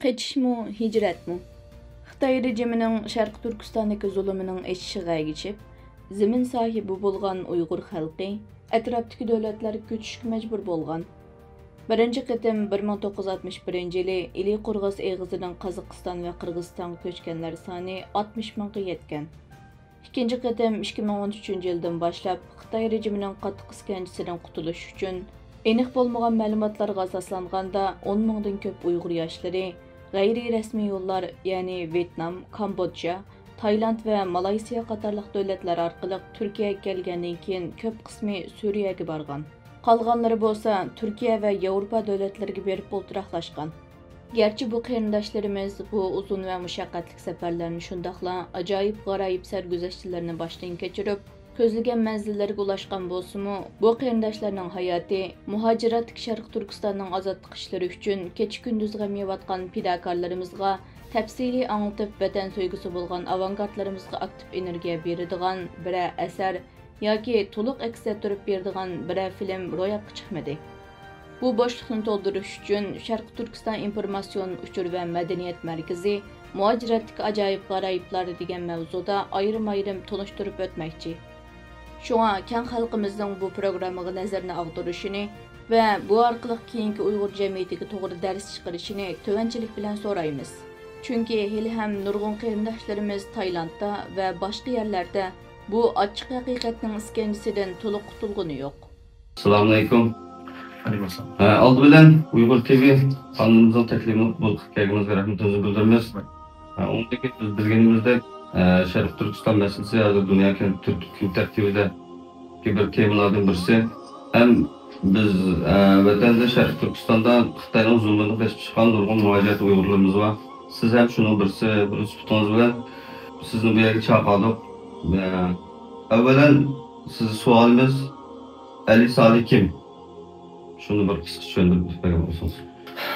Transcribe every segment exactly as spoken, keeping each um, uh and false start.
قېچىشمۇ، ھىجرەتمۇ؟ خىتاي رېجىمىنىڭ شەرقىي تۈركىستاندىكى زۇلۇمىنىڭ ئېشىشىغا ئەگىشىپ، زېمىن ساھىبى بولغان ئۇيغۇر خەلقى ئەتراپتىكى دۆلەتلەرگە كۆچۈشكە مەجبۇر بولغان. بىرىنچى قېتىم بىر مىڭ توققۇز يۈز ئاتمىش بىرىنچى يىلى ئىلى قورغاس ئېغىزىدىن قازاقىستان ۋە قىرغىزىستانغا كۆچكەنلەر سانى ئاتمىش مىڭغا يەتكەن. ئىككىنچى قېتىم ئىككى مىڭ ئون ئۈچىنچى يىلدىن باشلاپ خىتاي رېجىمىنىڭ قاتتىق ئىسكەنجىسىدىن قۇتۇلۇش ئۈچۈن، ئېنىق بولمىغان مەلۇماتلارغا ئاساسلانغاندا، ئون مىڭدىن كۆپ ئۇيغۇر ياشلىرى غەيرىي رەسمىي يوللار، يەنى ۋيېتنام، كامبودژا، تايلاند ۋە مالايسىيا قاتارلىق دۆلەتلەر ئارقىلىق تۈركىيەگە كەلگەندىن كېيىن، كۆپ قىسمى سۈرىيەگە بارغان. قالغانلىرى بولسا تۈركىيە ۋە ياۋروپا دۆلەتلىرىگە بېرىپ ئولتۇراقلاشقان. گەرچە بۇ قېرىنداشلىرىمىز بۇ ئۇزۇن ۋە مۇشەققەتلىك سەپەرلەرنى، شۇنداقلا ئاجايىپ غارايىپ سەرگۈزەشتلىرىنى باشتىن كەچۈرۈپ، كۆزلىگەن مەنزىللىرىگە ئۇلاشقان بولسىمۇ، بۇ قېرىنداشلارنىڭ ھاياتى مۇھاجىرەتتىكى شەرقىي تۈركىستاننىڭ ئازادلىق ئىشلىرى ئۈچۈن كېچە-كۈندۈز غەم يەۋاتقان پىداكارلىرىمىزغا تەپسىلىي ئاڭلىتىپ، ۋەتەن سۆيگۈسى بولغان ئاۋانگارتلىرىمىزغا ئاكتىپ ئېنېرگىيە بېرىدىغان بىرەر ئەسەر ياكى تولۇق ئەكس ئەتتۈرۈپ بېرىدىغان بىرەر فىلىم روياپقا چىقمىدى. بۇ بوشلۇقنى تولدۇرۇش ئۈچۈن، شەرقىي تۈركىستان ئىنفورماتسىيون ئۇچۇر ۋە مەدەنىيەت مەركىزى مۇھاجىرەتتىكى ئاجايىپ غارايىپلار دېگەن مەۋزۇدا ئايرىم-ئايرىم تونۇشتۇرۇپ ئۆتمەكچى. شۇڭا كەڭ خەلقىمىزنىڭ بۇ پروگراممىغا نەزىرىنى ئاغدۇرۇشىنى ۋە بۇ ئارقىلىق كېيىنكى ئۇيغۇر جەمئىيىتىگە توغرا دەرس چىقىرىشىنى تۆۋەنچىلىك بىلەن سورايمىز. چۈنكى ھېلىھەم نۇرغۇن قېرىنداشلىرىمىز تايلاندتا ۋە باشقا يەرلەردە بۇ ئاچچىق ھەقىقەتنىڭ ئىسكەنجىسىدىن تولۇق قۇتۇلغىنى يوق. ئەسسالامۇئەلەيكۇم. ئەلەيكۇم ئەسسالام. ھە، ئالدى بىلەن ئۇيغۇر تىۋى قانىلىمىزنىڭ تەكلىپى بويىچە كەلگىنىڭىزگە رەھمىتىمىزنى بىلدۈرىمىز. ھە، ئۇنىڭدىن كېيىن بىز بىلگىنىمىزدەك، ھە، شەرقىي تۈركىستان مەسىلىسى ھازىر دۇنيا كۈن، تۈرك كۈن تەرتىپىدە بىر تېمىلاردىن بىرسى. ھەم بىز، ئە، ۋەتەندە شەرقىي تۈركىستاندا خىتاينىڭ زۇلمىدىن قېچىپ چىققان نۇرغۇن مۇھاجىرەت ئۇيغۇرلىرىمىز بار. سىز ھەم شۇنىڭ بىرسى، بىر سۈپىتىڭىز بىلەن سىزنى بۇ يەرگە چاقىردۇق. ئە، ئەۋۋەلەن سىز سوئالىمىز، ئەلى سالى كىم؟ شۇنى بىر قىسقىچە چۈشەندۈرۈپ بەرگەن بولسىڭىز.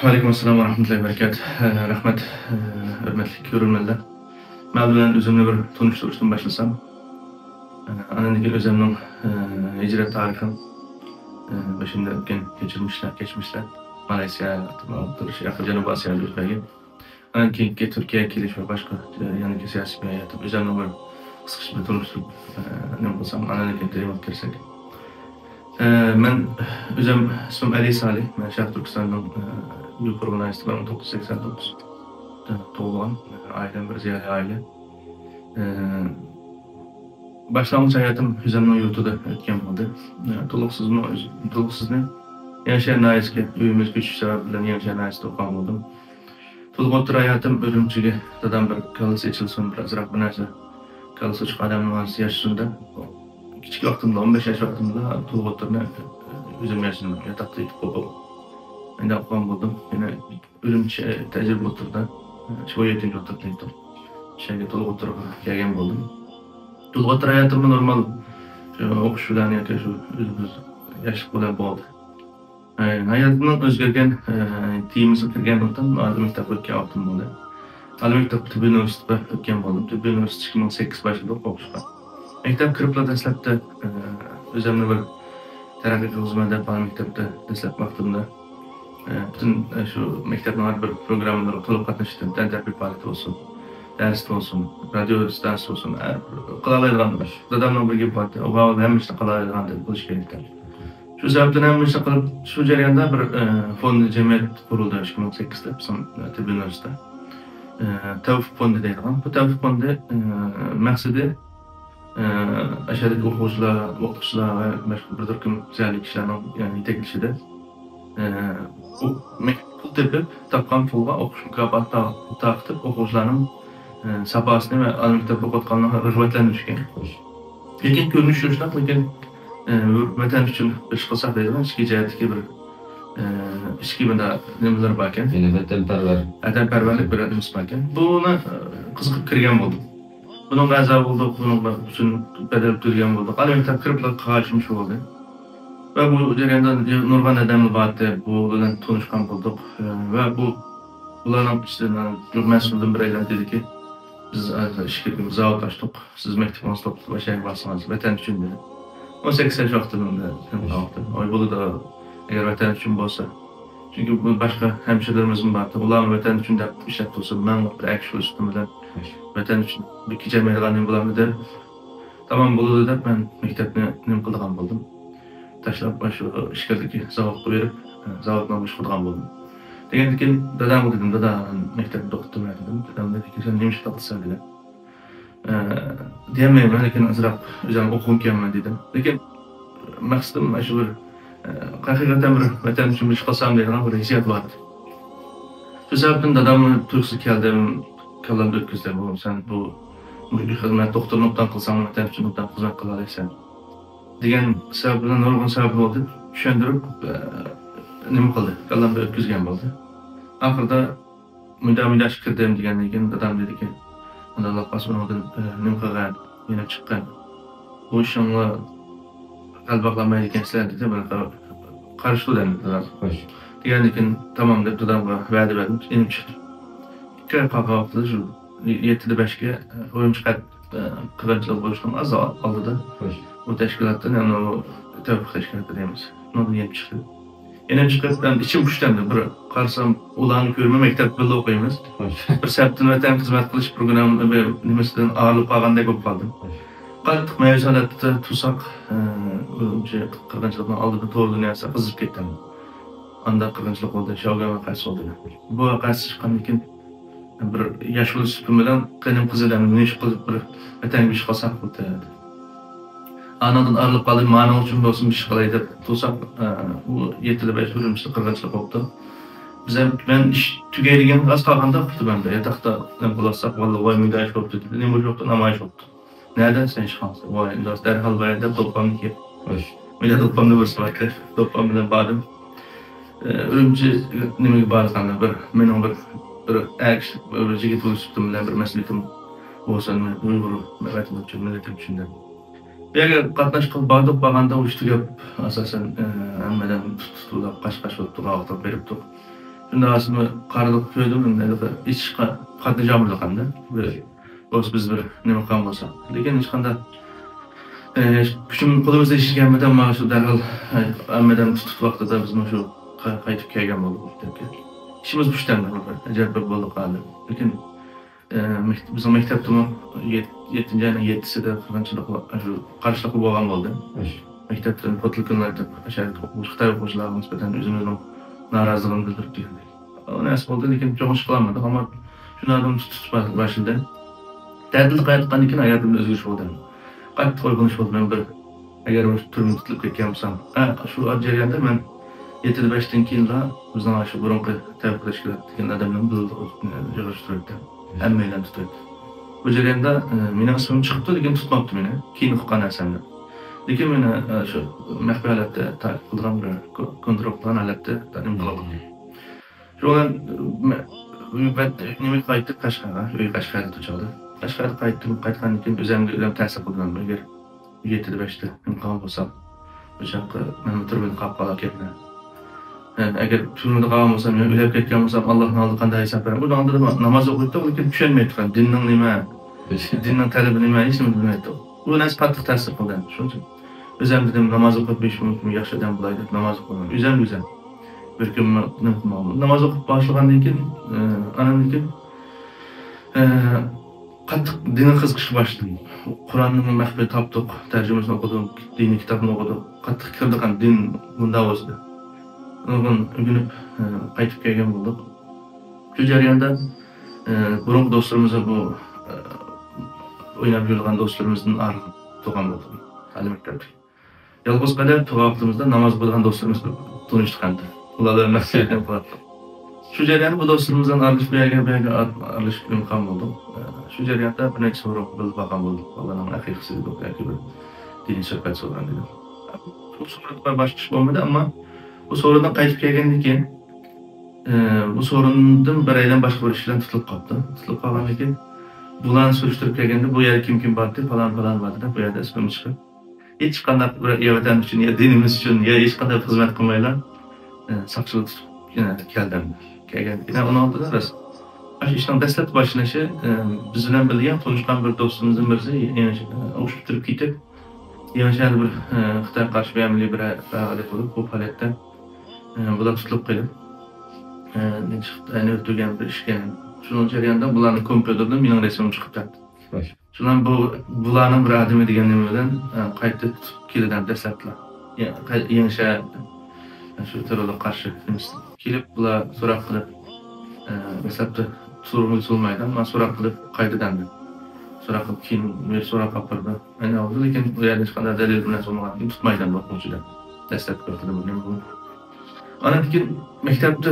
ۋەئەلەيكۇم ئەسسالام ۋە رەھمەتۇللاھى ۋە بەرىكاتۇھ. ئە، رەھمەت، ئە، ھۆرمەتلىك كۆرۈرمەنلەر. مەن بىلەن ئۆزۈمنى بىر تونۇشتۇرۇشتىن باشلىسام، ئاندىن كېيىن ئۆزۈمنىڭ، ئى، ھىجرەت تارىخىم، ئى، بېشىمدا ئۆتكەن كەچۈرمىشلەر، كەچمىشلەر، مالايسىيا، تۇرۇش، ياقى جەنۇبىي ئاسىيادا يۈز بەرگەن. ئاندىن كېيىنكى تۈركىيەگە كېلىش ۋە باشقا، ئى، يەنىكى سىياسىي ھاياتىم، ئۆزۈمنىڭ بىر قىسقىچە بىر تونۇشتۇرۇپ، ئى، نېمە قىلسام، ئاندىن كېيىن تېمىغا كىرسەك. ئى، مەن ئۆزۈم ئىسمىم ئەلى سالى، مەن شەرقىي تۈركىستاننىڭ، ئى، يوپۇرغا ناھىيەسىدە بىر مىڭ توققۇز يۈز سەكسەن توققۇز تۇغۇلغان، ئائىلەم بىر زىيالىي ئائىلە. ئى، باشلانغۇچ ھاياتىم ئۆزۈمنىڭ يۇرتىدا ئۆتكەن بولدى. ئى، تولۇقسىزمۇ ئۆز-، تولۇقسىزنى يېڭىشەھەر ناھىيەسىگە ئۆيىمىز كۆچۈش سەۋەبى بىلەن يېڭىشەھەر ناھىيەسىدە ئوقۇغان بولدۇم. تولۇق ئوتتۇرا ھاياتىم ئۈرۈمچىگە، دادام بىر كاللىسى ئېچىلسۇن، بىر ئازراق بىر نەرسە، كاللىسى ئوچۇق ئادەمنىڭ ئانىسى ياشىسۇن دەپ، كىچىك ۋاقتىمدا، ئون بەش ياش ۋاقتىمدا تولۇق ئوتتۇرىنى ئۆزۈم ياشىدىم، ياتاقتا يېتىپ ئوقۇپ، مەندە ئوقۇغان بولدۇم. يەنە ئۈرۈمچى تەجرىبە ئوتتۇرىدا، ئىككى مىڭ يەتتىنچى ئوتتۇرىدا يېتىپ، شۇ يەرگە تولۇق ئوتتۇرىغا كەلگەن بولدۇم. تولۇق ئوتتۇرا ھاياتىممۇ نورمال، شۇ ئوقۇش بىلەن ياكى شۇ ئۆزىمىز ياشلىق بىلەن بولدى. ئە، ھاياتىمنىڭ ئۆزگەرگەن، ئە، تېمىسىغا كىرگەن ۋاقتىم ئالىي مەكتەپكە ئۆتكەن ۋاقتىم بولدى. ئالىي مەكتەپ تېببىي ئۇنىۋېرسىتېتقا ئۆتكەن بولدۇم. تېببىي ئۇنىۋېرسىتېت ئىككى مىڭ سەككىز باشلىدۇق ئوقۇشقا. مەكتەپ كىرىپلا دەسلەپتە، ئە، ئۆزۈمنى بىر تەرەققىي قىلغۇزىمەن دەپ ئالىي مەكتەپتە دەسلەپكى ۋاقتىمدا، ئە، پۈتۈن، ئە، شۇ مەكتەپنىڭ ھەر بىر پروگراممىلىرىغا تولۇق قاتنىشتىم. تەنتەربىيە پائالىيىتى بولسۇن، دەرس بولسۇن، رادىيو ئىستانسىسى بولسۇن، ھەر بىر قىلالايدىغان ئىش. دادامنىڭ بىر گېپى بارتى، ئوغۇل ھەممە ئىشنى قىلالايدىغان دەپ بولۇش كېرەك دەپ. شۇ سەۋەبتىن ھەممە ئىشنى قىلىپ، شۇ جەرياندا بىر، ئە، فوند جەمئىيەت قۇرۇلدى، ئىككى مىڭ سەككىزدە بىزنىڭ، ئە، تېببىي ئۇنىۋېرسىتېتتا. ئە، تەۋپىق فوندى دەيدىغان. بۇ تەۋپىق فوندى، ئە، مەقسىتى، ئە، ئاشۇ يەردىكى ئوقۇغۇچىلار، ئوقۇتقۇچىلار ۋە باشقا بىر تۈركۈم زىيالىي كىشىلەرنىڭ، يەنى يېتەكلىشىدە، ئە، ئۇ مەك-، پۇل تېپىپ، تاپقان پۇلغا ئوقۇش مۇكاپاتى تا-، تارقىتىپ، ئوقۇغۇچىلارنىڭ، ئە، ساپاسىنى ۋە ئالىي مەكتەپتە ئوقۇۋاتقانلارنى رىغبەتلەندۈرۈشكەن. لېكىن كۆرۈنۈشى شۇنداق، لېكىن، ئە، ۋەتەن ئۈچۈن بىر ئىش قىلساق دەيدىغان ئىچكى جەھەتتىكى بىر، ئە، ئىچكى مۇنداق نېمىلىرى باركەن. يەنى ۋەتەنپەرۋەر. ۋەتەنپەرۋەرلىك بىر نېمىسى باركەن. بۇنى، ئە، قىزىقىپ كىرگەن بولدۇم. بۇنىڭغا ئەزا بولدۇق، بۇنىڭغا ئۈچۈن بەدەل تۆلىگەن بولدۇق. ئالىي مەكتەپ كىرىپلا قارىشىم شۇ بولدى. ۋە بۇ جەرياندا نۇرغۇن ئادەملەر بارتى، بۇ بىلەن تونۇشقان بولدۇق. ۋە بۇ، بۇلارنىڭ ئىچىدىن، مەسئۇلدىن بىرەيلەن دېدىكى، بىز، ئىشكە زاۋۇت ئاچتۇق، سىز مەكتىپىڭىزنى توختىتىپ ئاشۇ يەرگە بارسىڭىز، ۋەتەن ئۈچۈن دېدى. ئون سەككىز ياش ۋاقتىم ئەمدى، ۋاقتىم. ئاي بولىدۇ، ئەگەر ۋەتەن ئۈچۈن بولسا. چۈنكى بۇ باشقا ھەمشىرىلىرىمىزمۇ بار. ئۇلارمۇ ۋەتەن ئۈچۈن دەپ ئىشلەپ تۇرسا، مەن بىر ئەكس بولۇشۇم بىلەن ۋەتەن ئۈچۈن بىر كېچەلمەيدىغان نېمە بولامدۇ دەپ، تامام بولىدۇ دەپ، مەن مەكتەپنى نېمە قىلىدىغان بولدۇم. تاشلاپ، شۇ ئىچكىرىدىكى زاۋۇتقا بېرىپ، زاۋۇتنىڭ ئىش قىلىدىغان بولدۇم. دېگەندىكىن دادامغا دېدىم، «دادا، مەن مەكتەپنى توختىتىمەن» دېدىم. دادام دېدىكى، «سەن نېمە ئىش قىلىسەن؟» دېدى. ئە، دېيەلمەيمەن، لېكىن ئازراق ئۆزۈم ئوقۇغۇم كەلمەيدۇ دېدىم. لېكىن مەقسىتىم مانا شۇ بىر، ئە، ھەقىقەتەن بىر ۋەتەن ئۈچۈن بىر ئىش قىلسام دەيدىغان بىر ھېسسىيات بار ئىدى. شۇ سەۋەبتىن دادامنى تۇيۇقسىز كەلدىم، كاللامدا ئۆتكۈزدۈم، «ئوغلۇم، سەن بۇ مۇشۇ خىزمەت، دوختۇرنى ئوبدان قىلساڭ، ۋەتەن ئۈچۈن ئوبدان خىزمەت قىلالايسەن» دېگەن سەۋەب بىلەن، نۇرغۇن سەۋەب بولدى، چۈشەندۈرۈپ، ئە، نېمە قىلدى، كاللامدا ئۆتكۈزگەن بولدى. ئاخىرىدا مۇنداق، مۇنداق ئىشقا كىردىم دېگەندىن كېيىن دادام دېدىكى، «ئۇنداق قالسا ئۇنىڭدىن، ئە، نېمە قىلغان، يېنىپ چىققان. بۇ ئىشىڭغا غەلىبە قىلالمايدىكەنسىلەر» دېدى. مانا قارشى تۇردى دادام. خوش. دېگەندىن كېيىن تامام دەپ دادامغا ۋەدە بەردىم، يېنىپ چىقتىم. ئىككى ئاي قالغان ۋاقتىدا شۇ يەتتىدە بەشكە ئويۇن چىقارتىپ، ئە، قىرغىنچىلىق بولۇشنىڭ ئاز ئالدىدا خوش. بۇ تەشكىلاتتىن، يەنى ئۇ تەۋپىق تەشكىلاتى دەيمىز. ئۇنىڭدىن يېنىپ چىقتىم. يېنىپ چىقىپ، مەن ئىچىم پۇشتەمدى. بىر قارىسام، ئۇلارنى كۆرمەي مەكتەپتە بىللە ئوقۇيمىز. خوش. بىر سەپتىن ۋەتەن خىزمەت قىلىش پروگرامما نېمىسىدىن ئايرىلىپ قالغاندەك بولۇپ قالدىم. خوش. قاتتىق مەيۈس ھالەتتە تۇرساق، ئە، ئۈرۈمچى قىرغىنچىلىقنىڭ ئالدىدا توردا نەرسە قىزىپ كەتتىم. ئانداق قىرغىنچىلىق بولدى، شياۋگۈەن ۋەقەسى بولدى. بۇ ۋەقەسى چىققاندىن كېيىن، بىر ياش بولۇش سۈپىتىم بىلەن قېنىم قىزىدىم، نېمە ئىش قىلىپ بىر ۋەتەنگە بىر ئىش قىلساق بولدى. ئانىڭدىن ئايرىلىپ قالدىم، مانىڭ ئۈچۈن بولسۇن بىر ئىش قىلاي دەپ تۇرساق، ئە، بۇ يەتتىدە بەش ئۈرۈمچىدە قىرغىنچىلىق بوپتۇ. بىز ھەم، مەن ئىش تۈگەيدىگەن ئاز قالغاندا قىپتۇ مەن بىر ياتاقتا نېمە قىلىۋاتساق، ۋاللا ۋاي مۇنداق ئىش بوپتۇ دېدى. نېمە ئىش بوپتۇ؟ نامايىش بوپتۇ. نەدە سەن ئىشخانىسى؟ ۋاي، ئىنداس دەرھال باراي دەپ دوپپامنى كىيىپ، خوش. مېنىڭ دوپپامدا بىرسى بار ئىكەن. دوپپام بىلەن باردىم. ئە، ئۈرۈمچى نېمىگە بارسام، بىر، مېنىڭ بىر، بىر ئەر كىشى، بىر يىگىت بولۇش سۈپىتىم بىلەن بىر مەسئۇلىيىتىم بولسۇن، ئۇيغۇر ۋەتىنىم ئۈچۈن، مىللىتىم ئۈچۈن دەپ. بۇ يەرگە قاتناشقىلى باردۇق، بارغاندا ئۇ ئىشتە گەپ ئاساسەن، ئە، ھەممىدىن تۇت-، تۇتۇلۇپ، قاش-قاش بولۇپ تۇرغان ۋاقىتتا بېرىپتۇق. شۇنداق ئاسمى قارىدۇق، كۆردۈم، ھېلىقى ئىشقا قاتنىشالمىدۇق ئەمدى. بىر بولسا بىز بىر نېمە قىلغان بولساق. لېكىن ھېچقانداق، ئە، كۈچۈم قولىمىزدا ھېچ كەلمىدى، ئەمما شۇ دەرھال، ئە، ھەممىدىن تۇتۇپ ۋاقتىدا بىزمۇ شۇ قا-، قايتىپ كەلگەن بولدۇق مەكتەپكە. ئىشىمىز پۇشتەمدى، ئەجەب بىر بولدى قالدى. لېكىن، ئە، مەكت-، بىزنىڭ مەكتەپتىمۇ يەت-، يەتتىنچى ئاينىڭ يەتتىسىدە قىرغىنچىلىق، شۇ قارشىلىقلار بولغان بولدى. مەكتەپتىن پوتلىكىنلار ئېتىپ، ئاشۇ خىتاي ئوقۇغۇچىلارغا نىسبەتەن ئۆزىمىزنىڭ نارازىلىقىنى بىلدۈرۈپ دېگەندەك. ئۇ نەرسە بولدى، لېكىن چوڭ ئىش قىلالمىدۇق. ئەمما شۇنىڭدىن تۇتۇپ باشلىدى. تەتىلدە قايتقاندىن كېيىن ھاياتىمدا ئۆزگىرىش بولدى. قاتتىق ئويغىنىش بولدى. مەن بىر، ئەگەر مۇشۇ تۈرمىدە تۇتۇلۇپ كەتكەن بولسام، ھە، شۇ جەرياندا مەن يەتتىدە بەشتىن كېيىنلا بىزنىڭ شۇ بۇرۇنقى تەۋپىق تەشكىلاتىدىكى ئادەملەرنى بىللە يىغىشتۇرۇۋەتتى. ھەممەيلەن تۇتۇۋەتتى. بۇ جەرياندا، ئە، مېنىڭ ئىسمىم چىقىپتۇ، لېكىن تۇتماپتۇ مېنى. كېيىن ئۇققان نەرسەمنى. لېكىن مېنى، ئە، شۇ مەخپىي ھالەتتە تارقىتىپ قىلغان بىر كو-، كونترول قىلغان ھالەتتە نېمە قىلىۋالغان. شۇنىڭ بىلەن، مە-، نېمىگە قايتتىم، قەشقەرگە. ئۆي قەشقەردە تۇرۇشالدى. قەشقەردە قايتتىم، قايتقاندىن كېيىن ئۆزۈمگە ئۆزۈم تەسىر قىلدىم. ئەگەر يەتتىدە بەشتە نېمە قىلغان بولسام، بۇ چاغقا مەنمۇ تۈرمىدە قاپ قالاركەنمەن. ھە، ئەگەر تۈرمىدە قالغان بولسام، يا ئۆلۈپ كەتكەن بولسام، ئاللانىڭ ئالدىغا قانداق ھېساب بېرەم؟ ئۇ داڭدا ناماز ئوقۇيتتۇق، لېكىن چۈشەنمەيتتۇق. دىننىڭ نېمە، دىننىڭ تەلىپى نېمە، ھېچنېمە بىلمەيتتۇق. بۇ نەرسە قاتتىق تەسىر قىلدى ئەمدى. شۇنىڭ ئۈچۈن ئۆزۈم دېدىم، ناماز ئوقۇپ بېشىم ياخشى ئادەم بولاي دەپ ناماز ئوقۇدۇم. ئۆزۈم، ئۆزۈم. بىر كۈن نېمە قىلماقلىدىم. ناماز ئوقۇپ باشلىغاندىن كېيىن، ئە، ئانامدىن كېيىن، ئە، قاتتىق دىنغا قىزىقىشقا باشلىدىم. قۇرئاننىمۇ مەخپىي تاپتۇق، تەرجىمىسىنى ئوقۇدۇق، دىنىي كىتابنى ئوقۇدۇق. قاتتىق كىردى قان دىن بۇنداق بولسا دەپ. نۇرغۇن ئۆگىنىپ، ئە، قايتىپ كەلگەن بولدۇق. شۇ جەرياندا، ئە، بۇرۇنقى دوستلىرىمىز بۇ، ئە، ئويناپ يۈرىدىغان دوستلىرىمىزدىن ئايرىلىپ تۇرغان بولدۇم. ئالىي مەكتەپتىكى. يالغۇز قېلىپ تۇرغان ۋاقتىمىزدا ناماز ئوقۇيدىغان دوستلىرىمىز بىلەن تونۇشتۇق ئەمدى. ئۇلار بىلەن مەسچىتتە قىلاتتۇق. شۇ جەرياندا بۇ دوستلىرىمىز بىلەن ئارىلىشىپ، بۇ يەرگە، بۇ يەرگە ئار-، ئارىلىشىپ ئىمكان بولدۇق. شۇ جەرياندا بىر نەچچە سورۇنغا بىللە بارغان بولدۇق. ئاللانىڭ ئەقىقىسى دېدۇق ياكى بىر دىنىي سۆھبەت سورۇن دېدۇق. بۇ سورۇندا باشقا ئىش بولمىدى، ئەمما بۇ سورۇندىن قايتىپ كەلگەندىن كېيىن، ئى، بۇ سورۇندىن بىرەيلەن باشقا بىر ئىش بىلەن تۇتۇلۇپ قاپتۇ. تۇتۇلۇپ قالغاندىن كېيىن بۇلارنى سۈرۈشتۈرۈپ كەلگەندە، بۇ يەردە كىم كىم باردى، پالان پالان باردى دەپ، بۇ يەردە ئىسمىم چىقىپ، ھېچقانداق بىر يا ۋەتەن ئۈچۈن، يا دىنىمىز ئۈچۈن، يا ھېچقانداق خىزمەت قىلمايلا، ئى، ساقچىلار تۇتۇپ يەنە كەلدىم. كەلگەندىن كېيىن ئۇنىڭ ئالدىدا راست، ئاشۇ ئىشنىڭ دەسلەپكى باشلىنىشى، ئى، بىز بىلەن بىللە تونۇشقان بىر دوستىمىزدىن بىرسى يېڭى، ئى، ئوقۇش پۈتتۈرۈپ كېتىپ، يېڭى شەھەردە بىر، ئى، خىتايغا قارشى بىر ئەمەلىي بىر پائالىيەت بولۇپ، بۇ پائالىيەتتە، ئى، بۇلار تۇتۇلۇپ قېلىپ، ئە، نېمە چىقىپتۇ، ئەنە ئۆتۈرگەن بىر ئىشكەن. شۇنىڭ جەريانىدا بۇلارنىڭ كومپيۇتېردىن مېنىڭ رەسىمىم چىقىپ كەتتى. خوش. شۇنىڭ بۇ، بۇلارنىڭ بىر ئادىمى دېگەن نېمە بىلەن، ئە، قايتا تۇتۇپ كېلىدۇ دەسلەپتىلا. يە-، قاي-، يېڭى شەھەردىن. شۇ تېررورلۇققا قارشى نېمىسى. كېلىپ بۇلار سوراق قىلىپ، ئە، دەسلەپتە تۇرمىسى بولمايدۇ، ئەمما سوراق قىلىپ قايتىدۇ ئەمدى. سوراق قىلىپ كېيىن بىر سوراق ئاپىرىدۇ. ئەنە ئالدى، لېكىن ئۇ يەردە ھېچقانداق دەلىل بىلەن سۇنمىغاندىن كېيىن تۇتمايدۇ ئوقۇغۇچىدا. دەسلەپكى ۋاقتىدا بۇ نېمە بۇ. ئاندىن كېيىن مەكتەپتە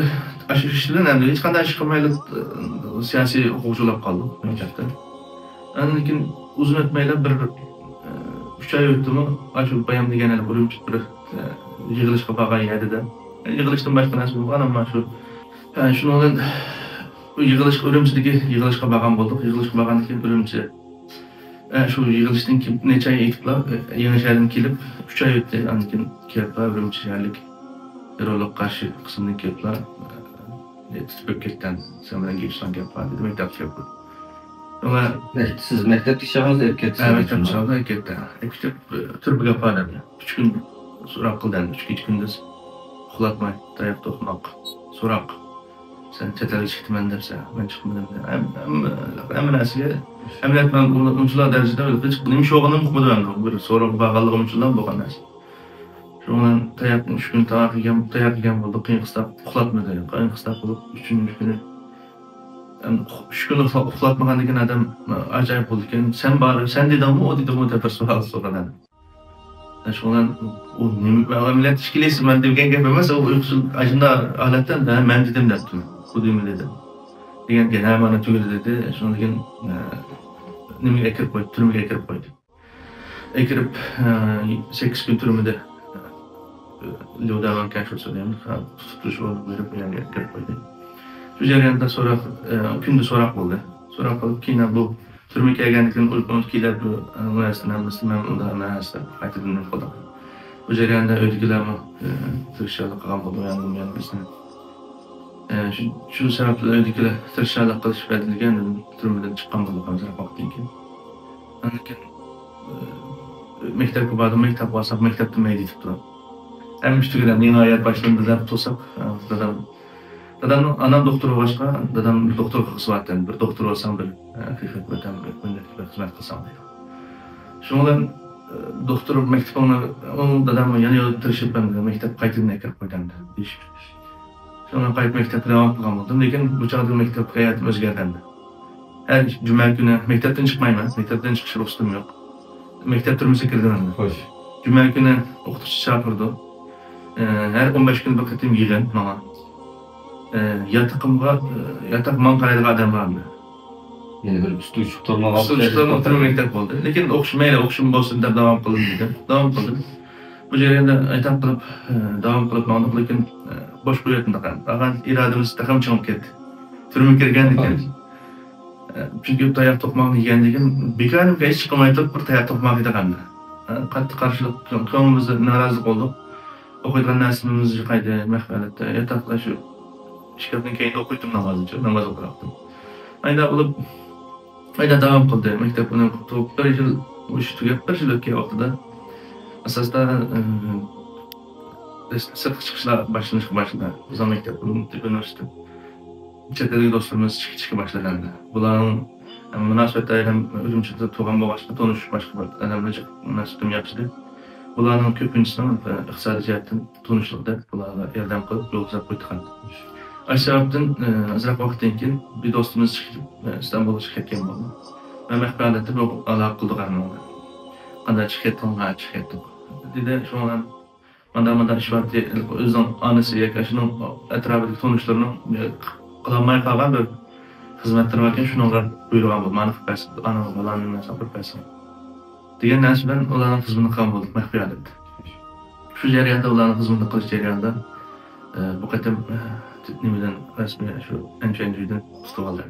ئاشۇ ئىش بىلەن ئەمدى ھېچقانداق ئىش قىلمايلا، ئە، سىياسىي ئوقۇغۇچى بولۇپ قالدۇق مەكتەپتە. ئاندىن كېيىن ئۇزۇن ئۆتمەيلا بىر، ئە، ئۈچ ئاي ئۆتتىمۇ، ئاشۇ بايام دېگەن ئۈرۈمچىدە بىر، ئە، يىغىلىشقا بارغان يەردە، يىغىلىشتىن باشقا نەرسە بولمىغان، ئەمما شۇ، ئە، شۇنىڭ بىلەن ئۇ يىغىلىشقا، ئۈرۈمچىدىكى يىغىلىشقا بارغان بولدۇق. يىغىلىشقا بارغاندىن كېيىن ئۈرۈمچى، ئە، شۇ يىغىلىشتىن كېيىن نەچچە ئاي ئۆتۈپلا، ئە، يېڭى شەھەردىن كېلىپ، ئۈچ ئاي ئۆتتى. ئاندىن كېيىن كېلىپلا ئۈرۈمچى شەھەرلىك تېررورلۇققا قارشى قىسىمدىن كېلىپلا، ئە، تۇتۇپ ئېلىپ كەتكەن، سەن بىلەن گەپ قىلىدىغان گەپ بار دېدى، مەكتەپكە كەلدى. شۇڭا مەك-، سىز مەكتەپتىكى چاغىڭىزدا ئېلىپ كەتتى، ھە، سىزنى مەكتەپتىكى چاغدا ئېلىپ كەتتى. ئېلىپ كېتىپ، ئە، تۈرمىگە ئاپار دەمدى. ئۈچ كۈن سوراق قىلدى، ئۈچ كېچە كۈندۈز ئۇخلاتماي، تاياق توقماق، سوراق. سەن چەت ئەلگە چىقتىمەن دەپسەن، مەن چىقمىدىم دەپ. ھەم-، ھەممە، ھەممە نەرسىگە، ئەمەلىيەتتە مەن ئۇنى ئۇنچىلا دەرىجىدە ھېچ نېمە ئىش بولغىنىنى ئۇقمىدىم ئەمدى. بىر سوراققا بارغانلىقىم ئۈچۈنلا بولغان نەرسە. شۇنىڭ بىلەن تاياقنى ئۈچ كۈن تاياق يېگەن، تاياق يېگەن بولدۇق، قىيىن قىستاق ئۇخلاتمىدى، قىيىن قىستاق بولۇپ، ئۈچىنچى كۈنى، ئەمدى ئۇخ-، ئۈچ كۈن ئۇخلا-، ئۇخلاتمىغاندىن كېيىن ئادەم ئاجايىپ بولىدىكەن. سەن بار، سەن دېدىڭمۇ، ئۇ دېدىمۇ دەپ بىر سوئال سورىدى. شۇنىڭ بىلەن ئۇ نېمە، ئەمەلىيەتتە ئىككىلىسى مەن دېگەن گەپ ئەمەس، ئۇ ئۇيقۇسىز ئاشۇنداق ھالەتتە، ھە، مەن دېدىم دەپتۇ. خۇددى مەن دېدىم دېگەن گەپ، ھە، مانا تۈگىدى دېدى. شۇنىڭدىن كېيىن، ئە، نېمىگە ئەكىرىپ قويدى، تۈرمىگە ئەكىرىپ قويدى. ئەكىرىپ، ئە، سەككىز كۈن تۈرمىدە، ئە، ليۇداۋان كەنشۇسى دەيمىز، تۇتۇپ تۇرۇش ئورنىغا بېرىپ، ئۇ يەرگە ئەكىرىپ قويدى. شۇ جەرياندا سوراق، ئە، كۈندە سوراق بولدى. سوراق قىلىپ، كېيىن بۇ تۈرمىگە كەلگەندىن كېيىن ئۇيقۇمىز كېلىپ، بۇ نەرسىنى ھەممىسىنى مەن ئۇنداق ئەمەس دەپ قايتىدىن نېمە قىلدۇق. بۇ جەرياندا ئۆيدىكىلەرمۇ، ئە، تىرىشچانلىق قىلغان بولدى، ياندىن يان بىزنى. ئە، شۇ، شۇ سەۋەبتىن ئۆيدىكىلەر تىرىشچانلىق قىلىشىپ بەدىلىگەن تۈرمىدىن چىققان بولدۇق ئازراق ۋاقىتتىن كېيىن. ئاندىن كېيىن، ئە، مەكتەپكە باردىم، مەكتەپكە بارساق، مەكتەپتە مەيدە ئېيتىپتۇ. ھەممە ئىش تۈگىدى، يېڭى ھايات باشلىنىدۇ دەپ تۇرساق، ئە، دادام دادام، ئانام دوختۇر بولغاچقا، دادام بىر دوختۇرغا قىلسا بارتى، بىر دوختۇر بولساڭ بىر، ئە، ھەقىقەت ۋەتەن مىللەتكە بىر خىزمەت قىلساڭ دەيدۇ. شۇنىڭ بىلەن، ئە، دوختۇر مەكتىپىڭنى، ئۇ دادام يەنە تىرىشىپ مەن مەكتەپكە قايتىدىن ئەكىرىپ قويدى ئەمدى. شۇنىڭ بىلەن قايتىپ مەكتەپكە داۋام قىلغان بولدۇم. لېكىن بۇ چاغدا مەكتەپ ھاياتىم ئۆزگەردى ئەمدى. ھەر جۈمە كۈنى مەكتەپتىن چىقمايمەن، مەكتەپتىن چىقىش رۇخسىتىم يوق. مەكتەپ تۈرمىسىگە كىردىم ئەمدى. خوش. جۈمە كۈنى ئوقۇتقۇچى چاقىرىدۇ. ئە، ھەر ئون بەش كۈندە بىر قېتىم يىغىن ماڭا. ئە، ياتىقىمغا، ئە، ياتاق ماڭا قارايدىغان ئادەم بار ئەمدى. يەنە بىر ئۈستىگە چىقىپ تۇرمىغان ئۈستىگە چىقىپ تۇرمىغان تۈرمە مەكتەپ بولدى. لېكىن ئوقۇش مەيلى، ئوقۇشۇم بولسۇن دەپ داۋام قىلدىم دېدىم. داۋام قىلدىم. بۇ جەرياندا ئايتام قىلىپ، ئە، داۋام قىلىپ ماڭدۇق، لېكىن، ئە، بوش قويۇۋەتمىدۇق. ئاغا ئىرادىمىز تېخىمۇ چىڭىپ كەتتى. تۈرمىگە كىرگەندىكىن، ئە، چۈنكى تاياق توقماقنى يېگەندىكىن بىكارىمىكەن ھېچ قىلماي تۇرۇپ بىر تاياق توقماق يېدىق ئەمدى. ئە، قاتتىق قارشىلىق، كۆڭلىمىزدە نارازىلىق بولدۇق. ئوقۇيدىغان نەرسىمىز يىقايدۇ، مەخپىي ھالەتتە. ياتاقتا شۇ ئىككى كەپنىڭ كەينىدە ئوقۇيتتۇم نامازنىچۇ، ناماز ئوقۇياتتىم. ئايدا بولۇپ، ئايدا داۋام قىلدى. مەكتەپ ئۇنى تۇغۇپ بىر يىل، ئۇ ئىش تۈگەپ بىر يىل ئۆتكەن ۋاقتىدا ئاساستا، ئىم، سىرتقا چىقىشلار باشلىنىشقا باشلىدى. بىزنىڭ مەكتەپ، ئۇنىڭ ئۇنىۋېرسىتېت. چەت ئەلدىكى دوستلىرىمىز چىقىشقا باشلىدى ئەمدى. بۇلارنىڭ، ئە، مۇناسىۋەتلىرى ھەم ئۈرۈمچىدە تۇرغان بولغاچقا، تونۇش باشقا بىر ئادەملەر جىق مۇناسىۋىتىم ياخشى ئىدى. بۇلارنىڭ كۆپىنچىسىنىڭ، ئە، ئىقتىسادىي جەھەتتىن تونۇشلۇق دەپ، بۇلارغا ياردەم قىلىپ، يول قىلىپ قويدۇق ئەمدى. ئاشۇ سەۋەبتىن، ئە، ئازراق ۋاقىتتىن كېيىن بىر دوستىمىز چىقىپ، ئە، ئىستانبۇلغا چىقىپ كەتكەن بولدى. مەن مەخپىي ھالەتتە بىر ئالاقە قىلدۇق ئەمدى. قانداق چىقىپ كەتتىڭ؟ ھە، چىقىپ كەتتۇق، دېدى. شۇڭا مانداق، مانداق ئىش بار، ئۆزىنىڭ ئانىسى ياكى شۇنىڭ ئەتراپىدىقى تونۇشلىرىنىڭ قىلالماي قالغان بىر خىزمەتلىرى باركەن، شۇنىڭغا بۇيرۇغان بولدى. مانا قىلىپ بەرسە، ئانا بالامنى نەرسە قىلىپ بەرسە دېگەن نەرسە بىلەن ئۇلارنىڭ خىزمىتىنى قىلغان بولدۇق، مەخپىي ھالەتتە. شۇ جەرياندا، ئۇلارنىڭ خىزمىتىنى قىلىش جەريانىدا، ئە، بۇ قېتىم، ئە، نېمىدىن رەسمىي شۇ ئەنچۈەنجۈدىن تۇتۇۋالدى.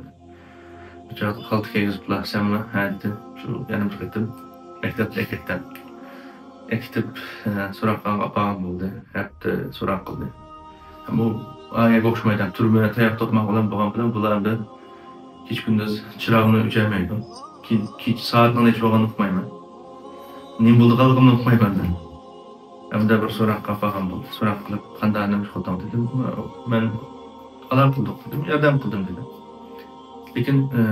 بۇ چاغدا خالتا كىيگۈزۈپلا، سەنمۇ؟ ھە، دېدىم. شۇ يەنە بىر قېتىم مەكتەپتە ئەكەتتىم. ئەكېتىپ، ئە، سوراقخانىغا ئاپارغان بولدى. ھەپتە سوراق قىلدى. بۇ ئايەگە ئوخشىمايدۇ. تۈرمە تاياق توقماق بىلەن بولغان بىلەن بۇلار ئەمدى كېچە كۈندۈز چىراغنى ئۆچۈرمەيدۇ. كېيىن، كېچە سائەتنىڭ نەچچە بولغىنىنى ئۇقمايمەن. نېمە بولىدىغانلىقىمنى ئۇقمايمەن مەن. ھەمدە بىر سوراققا ئاپارغان بولدى. سوراق قىلىپ، قانداق، نېمە قىلدىڭ دېدىم. مەن ئالاقە قىلدۇق دېدىم، ياردەم قىلدىم دېدى. لېكىن، ئە،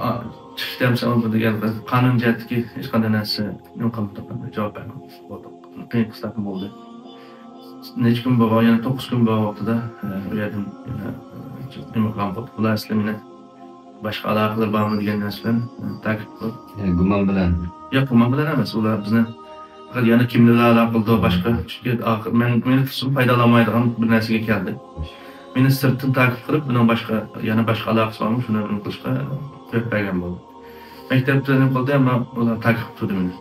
ئا، چىقىش دەمسە ئالدى دېگەن قانۇن جەھەتتىكى ھېچقانداق نەرسە نېمە قىلمىدۇق، جاۋاب بەرمىدۇق. بولدى. قىيىن قىستاقمۇ بولدى. نەچچە كۈن بولغان، يەنە توققۇز كۈن بولغان ۋاقتىدا، ئە، ئۇ يەردىن، ئە، نېمە قىلغان بولدى. بۇلار ئەسلى مېنى باشقا ئالاقىلىرى بارمۇ دېگەن نەرسە بىلەن، ئە، تەكىت قىلىپ. يەنى گۇمان بىلەن؟ ياق، گۇمان بىلەن ئەمەس. ئۇلار بىزنى پەقەت يەنە كىملەر بىلەن ئالاقە قىلىدۇ، باشقا. چۈنكى ئاخىر مەن، مېنى تۇتسىمۇ پايدىلانمايدىغان بىر نەرسىگە كەلدى. مېنى سىرتتىن تەكىت قىلىپ، بۇنىڭ باشقا، يەنە باشقا ئالاقىسى بارمۇ، شۇنى نېمە قىلىشقا كۆپ بەرگەن بولدى. مەكتەپتە نېمە قىلدى، ئەمما ئۇلار تەكىت قىلدى مېنى.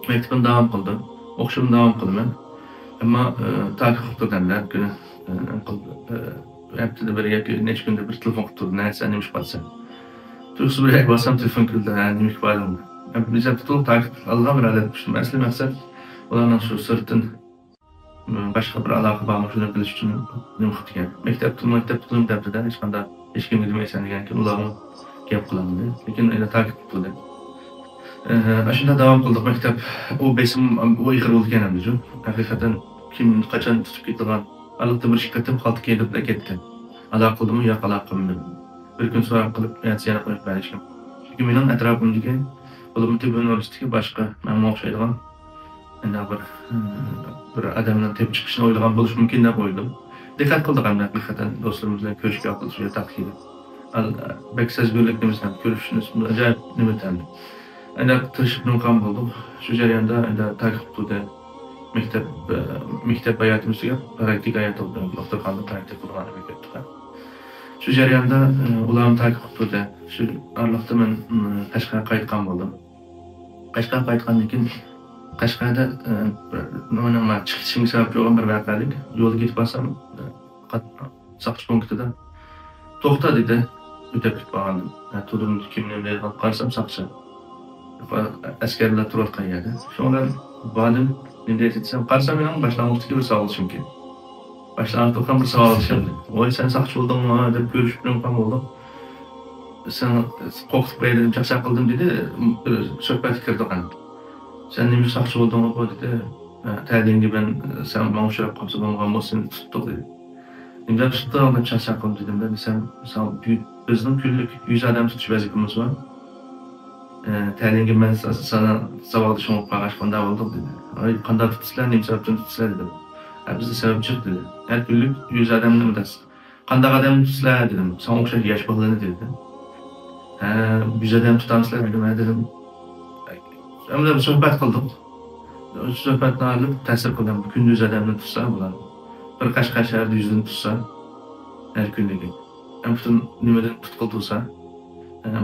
مەكتىپىنى داۋام قىلدى. ئوقۇشۇمنى داۋام قىلىمەن. ئەمما، ئە، تاكى قىلىپ تۇردى ئەمدى ھەر كۈنى. ئە، نېمە قىلدى، ئە، ھەپتىدە بىر ياكى نەچچە كۈندە بىر تېلېفون قىلىپ تۇردى. نەسە نېمە ئىش قىلسا. تۇيۇقسىز بىر يەرگە بارسام تېلېفون كېلىدۇ. ھە، نېمە ئىش بار دەيمەن. ھەم بىز ھەم تولۇق تاكىت ئالغان بىر ھالەتتە چۈشتۈم. ئەسلى مەقسەت ئۇلارنىڭ شۇ سىرتتىن، ئە، باشقا بىر ئالاقە بارمۇ شۇنى بىلىش ئۈچۈن نېمە قىپتىكەن. مەكتەپتە، مەكتەپتە قىلىمەن دەپتۇ-دە، ھېچقانداق ھېچكىمگە دېمەيسەن دېگەنكىن ئۇلارمۇ گەپ قىلالمىدى. لېكىن ئەنە تاكىت قىلدى. ئە، ئاشۇنداق داۋام قىلدۇق مەكتەپ. ئۇ بېسىم، ئۇ ئېغىر بولىدىكەن ئەمدى شۇ. ھەقىقەتەن كىم قاچان تۇتۇپ كېتىدىغان. ئارىلىقتا بىر ئىككى قېتىم خالتا كىيدۈرۈپلا كەتتى. ئالاقە قىلدىمۇ ياق، ئالاقە قىلمىدىم. بىر كۈن سوراق قىلىپ، ئەتىسى يەنە قويۇپ بەردى ھېچكىم. چۈنكى مېنىڭ ئەتراپىمدىكى، بولۇپمۇ تېببىي ئۇنىۋېرسىتېتتىكى باشقا ماڭا ئوخشايدىغان ئەنە بىر، بىر ئادەمنىڭ تېپىپ چىقىشىنى ئويلىغان بولۇشى مۇمكىن دەپ ئويلىدىم. دىققەت قىلدۇق ئەمدى ھەقىقەتەن دوستلىرىمىز بىلەن كۆرۈشۈپ ياقتۇرۇش ياتاققا كېلىپ. ئەل-، بەك سەزگۈرلۈك نېمىسى ھەم كۆرۈشۈشنى ئاجايىپ نېمە ئەمدى. ئەنداق تىرىشىپ نېمە قىلغان بولدۇق. شۇ جەرياندا ئەندى تاكى قىپتۇدى. مەكتەپ، مەكتەپ ھاياتىمىز تۈگەپ، پراكتىكا ھاياتى بولدى. دوختۇرخانىدا پراكتىكا قىلغان ئەمەلىيەتتە. شۇ جەرياندا، ئۇلارمۇ تاكى قىپتۇدى. شۇ ئارىلىقتا مەن، قەشقەرگە قايتقان بولدۇم. قەشقەرگە قايتقاندىن كېيىن، قەشقەردە، ئە، بىر، مېنىڭ مانا چىقىشىمغا سەۋەبچى بولغان بىر ۋەقەلىك، يولدا كېتىپ بارسام، ئە، قات-، ساقچى پونكىتىدا، «توختا» دېدى، ئۆتۈپ كېتىپ بارغاندىم. ئە، تۇردۇم، كىم نېمە دەيدىغان قارىسام ساقچى. ئەسكەرلەر تۇرۇۋاتقان يەردە. شۇنىڭ بىلەن باردىم، نېمە دەيسىز دېسەم، قارىسام مېنىڭ باشلانغۇچتىكى بىر ساۋاقدىشىمكەن. باشلانغۇچتا ئوقۇغان بىر ساۋاقدىشىم. «ۋاي، سەن ساقچى بولدۇڭمۇ؟» دەپ كۆرۈشۈپ نېمە قىلغان بولدۇق. سەن قورقۇتۇپ قوياي دېدىم، چاقچاق قىلدىم دېدى. بىر سۆھبەتكە كىردۇق ئەمدى. «سەن نېمە ساقچى بولدۇڭغۇ؟» دېدى. «ھە، تەلىيىڭگە مەن، سەن ماڭا ئۇچراپ قاپسەن، بولمىغان بولسا سېنى تۇتتۇق» دېدى. «نېمە دەپ تۇتتۇڭ؟» دەپ چاقچاق قىلدىم دېدىمدە، دېسەم، «ساڭا بىزنىڭ كۈنلۈك يۈز ئادەم تۇتۇش ۋەزىپىمىز بار. ئە، تەلىيىڭگە مەن سا-، سانا ساۋاقدىشىڭ بولۇپ قالغاچ قانداق بولدۇق؟» دېدى. «ئاي، قانداق تۇتىسىلەر، نېمە سەۋەبتىن تۇتىسىلەر؟» دېدىم. «ھە، بىزدە سەۋەب جىق» دېدى. «ھەر كۈنلۈك يۈز ئادەمنى دەس-، قانداق ئادەمنى تۇتىسىلەر؟» دېدىم. «ساڭا ئوخشاش ياش بالىنى» دېدى. «ھە، يۈز ئادەم تۇتامسىلەر؟» دېدىم. «ھە» دېدىم. ئەمدى سۆھبەت قىلدۇق. سۆھبەتنى ئايرىلىپ تەسىر قىلدىم. كۈندە يۈز ئادەمنى تۇتسا بۇلار. بىر قەشقەر شەھىرىدە يۈزدىن تۇتسا، ھەر كۈنلۈكى. ھەم پۈتۈن نېمىدىن تۇتقىلى تۇرسا،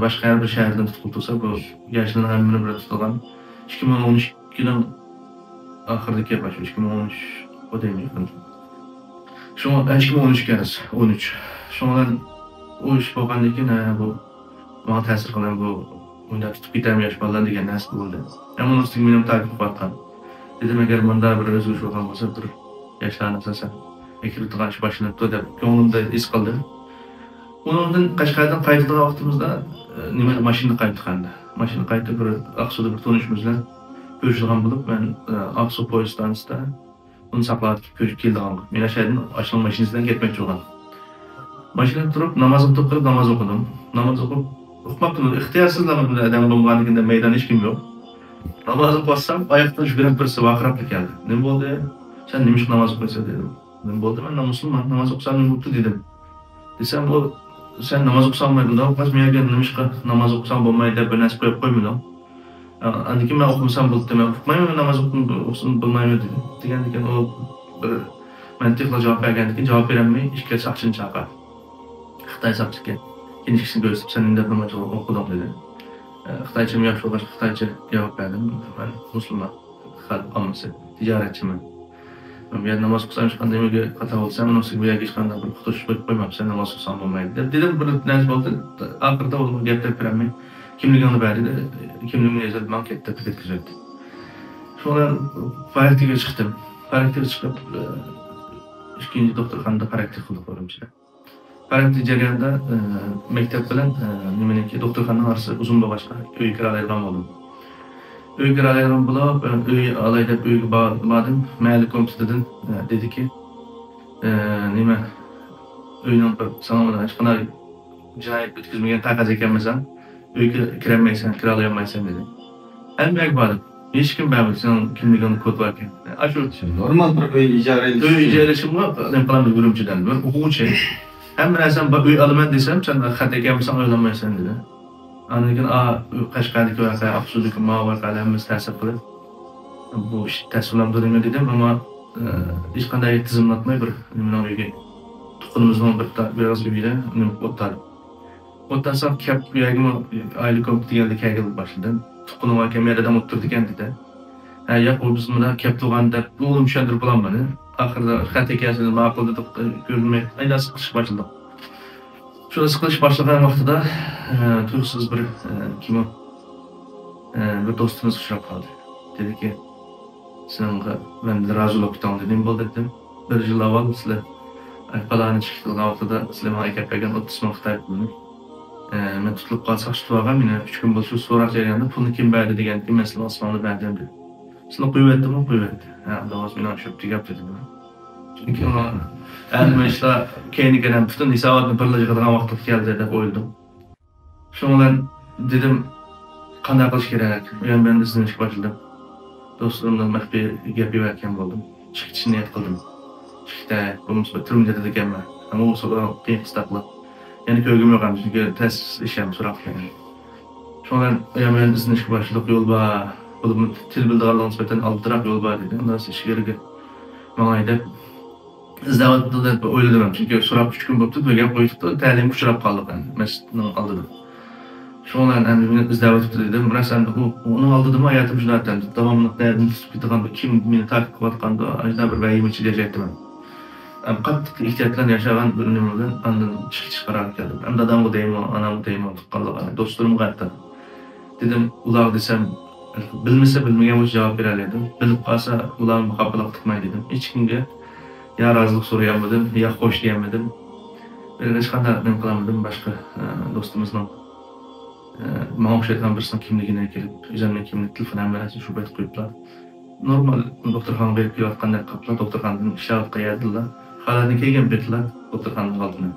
باشقا ھەر بىر شەھەردىن تۇتقىلى تۇرسا، بۇ ياشلارنىڭ ھەممىنى بىر تۇتىدىغان ئىككى مىڭ ئون ئىككىنىڭ ئاخىرىدىكى گەپ، ئىككى مىڭ ئون ئۈچ، ئۇ دەيمەن يېقىن. شۇڭا، ئىككى مىڭ ئون ئۈچ ئەمەس، ئون ئۈچ. شۇنىڭ بىلەن ئۇ ئىش بولغاندىن كېيىن، ھە، بۇ ماڭا تەسىر قىلغان بۇ مۇنداق تۇتۇپ كېتەرمۇ ياش بالىلار دېگەن نەرسە بولدى. ھەم ئۇنىڭ ئۈستىگە مېنىمۇ تاكىپ قويۇۋاتقان. دېدىم، ئەگەر مۇنداق بىر ئۆزگىرىش بولغان بولسا، بىر ياشلارنى ئاساسەن ئەكىرىدىغان ئىش باشلىنىپتۇ دەپ كۆڭلۈمدە ھېس قىلدىم. ئۇنىڭدىن قەشقەردىن قايتىدىغان ۋاقتىمىزدا، ئە، نېمە، ماشىنىدا قايتتۇق ئەمدى. ماشىنىدا قايتىپ بىر ئاقسۇدا بىر تونۇشىمىز بىلەن كۆرۈشىدىغان بولۇپ، مەن، ئە، ئاقسۇ پويىز ئىستانسىسىدا ئۇنى ساقلاۋېتىپ كۆرۈپ كېلىدىغانغا. مېنىڭ شەھەردىن ئاشۇنىڭ ماشىنىسى بىلەن كەتمەكچى بولغان. ماشىنىدا تۇرۇپ ناماز ئوقۇپ، ناماز ئوقۇدۇم. ناماز ئوقۇپ، ئۇقماپتىمەن، ئىختىيارسىزلا بىر ئادەم بولمىغاندىكىن مەيدان ھېچكىم يوق. ناماز ئوقۇۋاتسام، ئاياقتىن يۈگۈرۈپ بىرسى ۋارقىراپلا كەلدى. نېمە بولدى؟ سەن نېمىشقا ناماز ئوقۇيسەن؟ دېدىم. نېمە بولدى؟ مەن مۇسۇلمان، ناماز ئوقۇسام نېمە بوپتۇ؟ دېدىم. دېسەم، ئۇ، سەن ناماز ئوقۇساڭ بولمايدۇ، مۇنداق ئوقۇغاچ، مېنىڭ نېمىشقا ناماز ئوقۇساڭ بولمايدۇ دەپ بىر نەرسە قويۇپ قويمىدىڭ؟ ئاندىن كېيىن مەن ئوقۇمىسام بولۇپتۇ، مەن ئۇقمايمەن، ناماز ئوقۇ-، ئوقۇسام بولمايمەن دېدى. دېگەندىكىن ئۇ بىر مەنتىقلا جاۋاب بەرگەندىكىن جاۋاب بېرەلمەي ئىككى ساقچىنى چاقىردى. خىتاي ساقچىكەن. كېيىن ئىككىسىنى كۆرسىتىپ، سەن نېمە دەپ ناماز ئوقۇدۇڭ دېدى. خىتايچىم ياخشى بولغاچقا خىتايچە جاۋاب بەردىم. مەن مۇسۇلمان. خەلق ئاممىسى، تىجارەتچىمەن. مەن بۇ يەردە ناماز ئوقۇسام، ھېچقانداق نېمىگە خاتا بولسا، مەن ئۇنىڭ ئۈستىگە بۇ يەرگە ھېچقانداق بىر ئۇقتۇرۇش قويۇپ قويماپسەن، ناماز ئوقۇساڭ بولمايدۇ دەپ دېدىم. بىر نەرسە بولدى، ئاخىرىدا ئۇنىڭ گەپ بېرەلمەي، كىملىكىڭنى بەر دېدى. كىملىكىمنى يېزىپ ماڭا كەت دەپ كەتكۈزۈۋەتتى. شۇنىڭ بىلەن پراكتىكىغا چىقتىم. پراكتىكىغا چىقىپ، ئىككىنچى دوختۇرخانىدا پراكتىكا قىلدۇق ئۈرۈمچىدە. پراكتىك جەريانىدا، ئە، مەكتەپ بىلەن، ئە، نېمىنىڭكى، دوختۇرخانىنىڭ ئارىسى ئۇزۇن بولغاچقا، ئۆيگە كىرالايدىغان بولدۇم. ئۆيگە كىرالايدىغان بولۇپ، ئە، ئۆي ئالاي دەپ ئۆيگە بار-، باردىم. مەھەللە كومىتېتىدىن، ئە، دېدىكى، ئە، نېمە، ئۆينىڭ بىر ساڭا بىر ھېچقانداق جىنايەت ئۆتكۈزمىگەن قەغەز ئەكەلمىسەڭ، ئۆيگە كىرەلمەيسەن، كىرالىيالمايسەن دېدى. ھەممە يەرگە باردىم. ھېچكىم بەرمىدى، سېنىڭ كىملىكىڭدە كود باركەن. ئاشۇ نورمال بىر ئۆي ئىجارە ئۆي ئىجارە ئېلىشىمغا نېمە قىلامدۇ ئۈرۈمچىدىن بىر ئوقۇغۇچى. ھەممە نەرسەم بار، ئۆي ئالىمەن دېسەم، سەن خەت ئەكەلمىسەڭ ئۆيلەنمەيسەن دېدى. ئاندىن كېيىن، ئا، قەشقەردىكى ۋەقە، ئاقسۇدىكى ماۋۇ ۋەقەلەر ھەممىسى تەسىر قىلىپ، بۇ ئىش تەستىقلاندۇرىمەن دېدىم، ئەمما، ئە، ھېچقانداق تىزىملاتماي بىر نېمىنىڭ ئۆيىگە، تۇغقىنىمىزنىڭ بىر تا-، بىر ئاز ئۆيىدە نېمە قىلىپ ئولتۇردۇم. ئولتۇرساق كەپ بۇ يەرگىمۇ ئائىلە كومىتېتى دېگەندە كەلگىلى باشلىدىم. تۇغقىنىڭ باركەن، بۇ يەردە دەم ئولتۇرىدىكەن دېدى. ھە، ياق، ئۇ بىز مۇندا كەپ تۇرغان دەپ، ئۇنىمۇ چۈشەندۈرۈپ بولالمىدى. ئاخىرىدا خەت ئەكەلسىنى ماقۇل دېدۇق، كۆرۈنمەي، ئايلانسا قىلىش باشلىدۇق. شۇ قىلىش باشلىغان ۋاقتىدا، ئە، تۇيۇقسىز بىر، ئە، كىم ئۇ؟ ئە، بىر دوستىمىز ئۇچراپ قالدى. دېدىكى، سېنىڭغا مەن رازى بولۇپ كېتىڭ دېدى. نېمە بولدى دېدىم. بىر يىل ئاۋۋال سىلەر، ئە، پالانى چىقىپ قىلغان ۋاقتىدا سىلەر ماڭا ئەكەپ بەرگەن ئوتتۇز مىڭ خىتاي پۇلىنى، ئە، مەن تۇتۇلۇپ قالساق تۇتۇۋالغان، مېنى ئۈچ كۈن بولسا سوراق جەريانىدا پۇلنى كىم بەردى دېگەندىكىن مەن سىلەرنىڭ ئىسمىڭلارنى بەردىم دېدى. سىلەر قويۇۋەتتىمۇ؟ قويۇۋەتتى. ھە، ئۇنداق بولسا مېنىڭ شۇ تۈگەپ دېدىم. چۈنكى ئۇ ئەمدى مۇشۇلار كەينىگە پۈتۈن ھېساباتنى بىرلا يىغىدىغان ۋاقىت كەلدى دەپ ئويلىدىم. شۇنىڭ بىلەن دېدىم، قانداق قىلىش كېرەك؟ ئۇيان بۇيان ئىزدىنىشكە باشلىدىم. دوستلىرىمدىن مەخپىي گەپ يەۋەتكەن بولدۇم. چىقىپ كېتىشنى نىيەت قىلدىم. چىقىپ كېتەي، بولمىسا بىر تۈرمىدە دېدىكەنمەن. ئەمما ئۇ سودا قىيىن قىستاقلىق. يەنە كۆرگۈم يوق ئەمدى، چۈنكى تەس ئىش ئەمدى سوراق دېگەن. شۇنىڭ بىلەن ئۇيان بۇيان ئىزدىنىشكە باشلىدۇق. يول بار، بولۇپمۇ تىل بىلىدىغانلىقىغا نىسبەتەن ئالدىراق يول بار دېدى. ئۇنداق ئىچكىرىگە ماڭاي دەپ ئىزدەۋاتىدۇ دەپ ئويلىدىم. چۈنكى سوراپ ئۈچ كۈن بوپتۇ، بىر گەپ قويۇپتۇ، تەلىيىمگە ئۇچراپ قالدۇق ئەمدى مەسچىتنىڭ ئالدىدا. شۇنىڭ بىلەن ئەمدى مېنى ئىزدەۋاتىپتۇ دېدىم. راست ئەمدى ئۇ، ئۇنىڭ ئالدىدىمۇ ھاياتىم شۇنداق ئەمدى داۋاملىق نەدىن تۇتۇپ كېتىدىغان، كىم مېنى تاكىپ قىلىۋاتقاندۇ، ئاشۇنداق بىر ۋەھىمە ئىچىدە ياشايتتىم. ئەم، قاتتىق ئېھتىيات بىلەن ياشىغان بىر نېمە بىلەن ئاندىن چىقىش قارارىغا كەلدىم. ئەم، دادامغا دەيمەن، ئانامغا دەيمەن، تۇغقانلارغا، دوستلىرىمغا ھەتتا. دېدىم، ئۇلارغا دېسەم، بىلمىسە بىلمىگەن بولسا جاۋاب بېرەلەيدۇ. بىلىپ قالسا ئۇلارمۇ خاپىلىق تۇتماي دېدىم. ھېچكىمگە يا رازىلىق سورىيالمىدىم، يا خوش دېيەلمىدىم. ھېچقانداق نېمە قىلالمىدىم. باشقا، ئە، دوستىمىزنىڭ، ئە، ماڭا ئوخشايدىغان بىرسىنىڭ كىملىكىنى ئەكېلىپ، ئۆزۈمنىڭ كىملىك تېلېفون ھەممە نەرسىنى شۇ پەيت قويۇپلا. نورمال دوختۇرخانىغا بېرىپ كېلىۋاتقاندەك قىلىپلا، دوختۇرخانىدىن ئىشلەۋاتقان يەردىلا، خالاتنى كىيگەن پېتىلا دوختۇرخانىنىڭ ئالدىنى.